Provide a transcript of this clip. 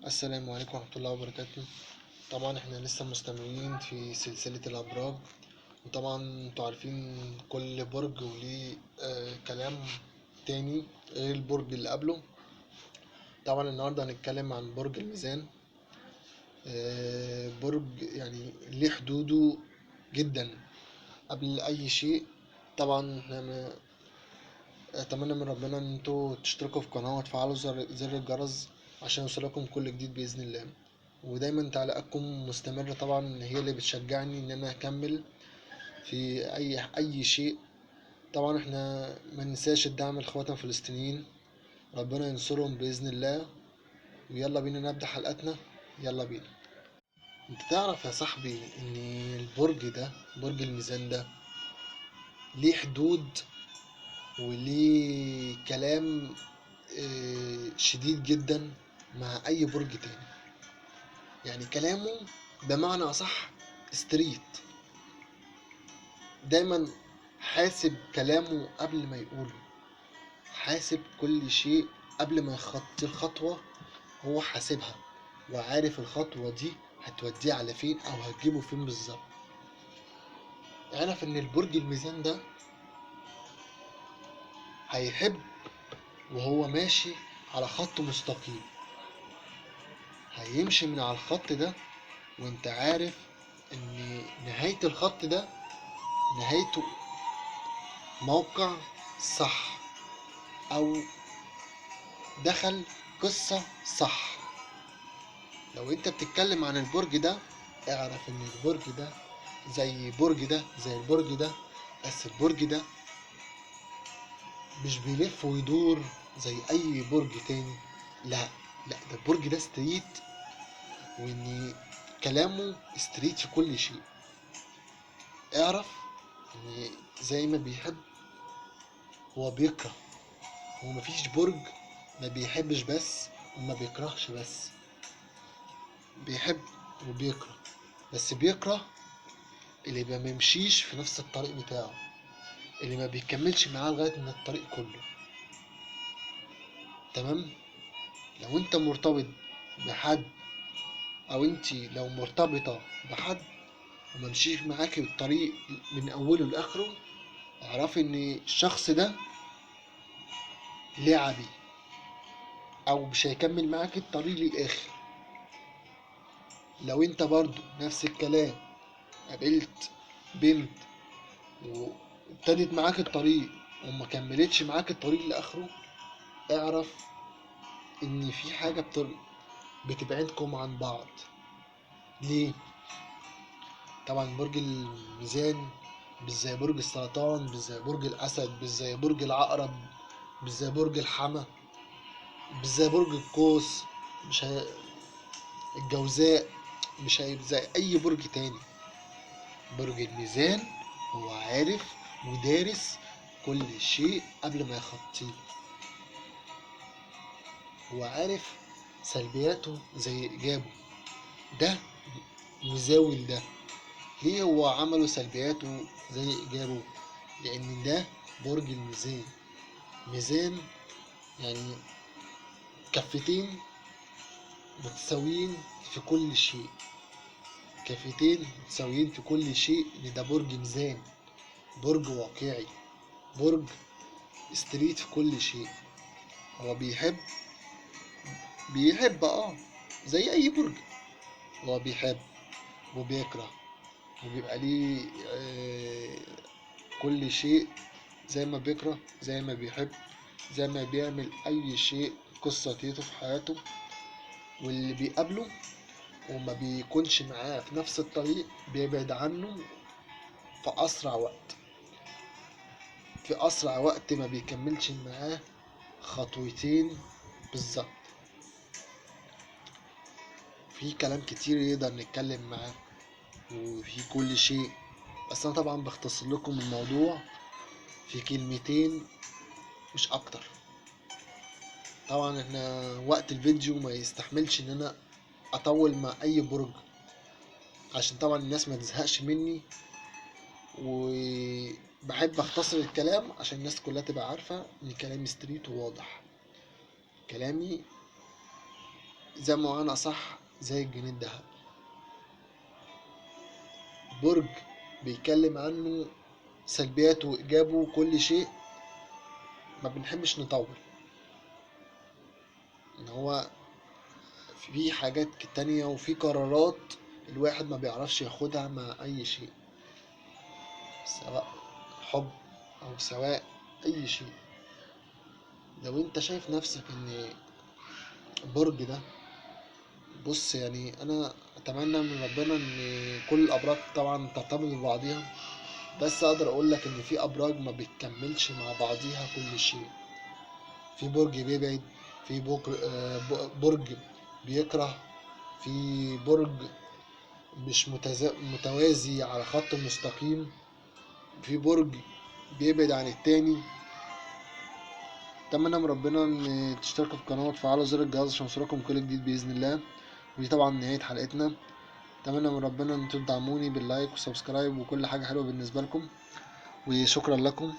السلام عليكم ورحمة الله وبركاته. طبعا احنا لسه مستمرين في سلسلة الأبراج، وطبعا انتوا عارفين كل برج وليه كلام تاني غير البرج اللي قبله. طبعا النهاردة هنتكلم عن برج الميزان. برج يعني ليه حدوده جدا قبل أي شيء. طبعا احنا اتمنى من ربنا ان انتوا تشتركوا في القناة وتفعلوا زر الجرس عشان يوصلكم كل جديد بإذن الله، ودايما تعليقاتكم مستمرة طبعا هي اللي بتشجعني ان انا اكمل في اي شيء. طبعا احنا ما ننساش الدعم لاخواتنا الفلسطينيين، ربنا ينصرهم بإذن الله. ويلا بينا نبدأ حلقتنا، يلا بينا. انت تعرف يا صاحبي ان البرج ده، برج الميزان ده، ليه حدود وليه كلام شديد جدا مع اي برج تاني. يعني كلامه بمعنى اصح straight، دايما حاسب كلامه قبل ما يقوله، حاسب كل شيء قبل ما يخطي الخطوة، هو حاسبها وعارف الخطوة دي هتوديه على فين او هتجيبه فين بالظبط. اعرف ان البرج الميزان ده هيحب وهو ماشي على خط مستقيم، هيمشي من على الخط ده، وانت عارف ان نهاية الخط ده نهايته موقع صح او دخل قصة صح. لو انت بتتكلم عن البرج ده اعرف ان البرج ده زي برج ده زي البرج ده، بس البرج ده مش بيلف ويدور زي اي برج تاني، لا لا، ده البرج ده straight، وان كلامه straight في كل شيء. اعرف ان زي ما بيحب هو بيكره، هو مفيش برج ما بيحبش بس وما بيكرهش بس، بيحب وبيكره، بس بيكره اللي ما بيمشيش في نفس الطريق بتاعه، اللي ما بيكملش معاه لغاية من الطريق كله. تمام؟ لو انت مرتبط بحد او انت لو مرتبطة بحد وما مشيش معاكي الطريق من اوله لاخره، اعرفي ان الشخص ده لعبي او مش هيكمل معاكي الطريق للاخر. لو انت برضو نفس الكلام قابلت بنت وابتدت معاك الطريق وما كملتش معاك الطريق لاخره، اعرف ان في حاجة بتبعدكم عن بعض. ليه؟ طبعا برج الميزان مش زي برج السرطان، مش زي برج الاسد، مش زي برج العقرب، مش زي برج الحمى، مش زي برج القوس، مش الجوزاء، مش هيبقى زي اي برج تاني. برج الميزان هو عارف ودارس كل شيء قبل ما يخطيه، هو عارف سلبياته زي ايجابه. ده مزاول ده ليه هو عمله سلبياته زي ايجابه؟ لان ده برج الميزان. ميزان يعني كفتين متساويين في كل شيء، كفتين متساويين في كل شيء، ان ده برج ميزان، برج واقعي، برج straight في كل شيء. هو بيحب زي اي برج، هو بيحب وبيكره وبيبقى ليه كل شيء، زي ما بيكره زي ما بيحب زي ما بيعمل اي شيء قصة تيته في حياته، واللي بيقابله وما بيكونش معاه في نفس الطريق بيبعد عنه في اسرع وقت، في اسرع وقت ما بيكملش معاه خطوتين بالظبط. في كلام كتير يقدر نتكلم معاه وفي كل شيء، بس انا طبعا بختصر لكم الموضوع في كلمتين مش اكتر. طبعا احنا وقت الفيديو ما يستحملش ان انا اطول مع اي برج، عشان طبعا الناس ما تزهقش مني، وبحب اختصر الكلام عشان الناس كلها تبقى عارفة ان كلامي straight وواضح، كلامي زي ما انا صح زي الجنيه الذهب. برج بيتكلم عنه سلبياته وايجابه وكل شيء، ما بنحبش نطول، ان هو في حاجات تانية وفي قرارات الواحد ما بيعرفش ياخدها مع اي شيء، سواء حب او سواء اي شيء. لو انت شايف نفسك ان برج ده، بص يعني انا اتمنى من ربنا ان كل الابراج طبعا ترتبط ببعضيها، بس اقدر اقول لك ان في ابراج ما بتكملش مع بعضيها كل شيء. في برج بيبعد، في برج بيكره، في برج مش متوازي على خط مستقيم، في برج بيبعد عن التاني. اتمنى من ربنا ان تشتركوا في القناه وتفعلوا زر الجرس عشان يوصلكم كل جديد باذن الله. ودي طبعا نهايه حلقتنا. اتمنى من ربنا ان انتوا تدعموني بال like وال subscribe وكل حاجه حلوه بالنسبه لكم، وشكرا لكم.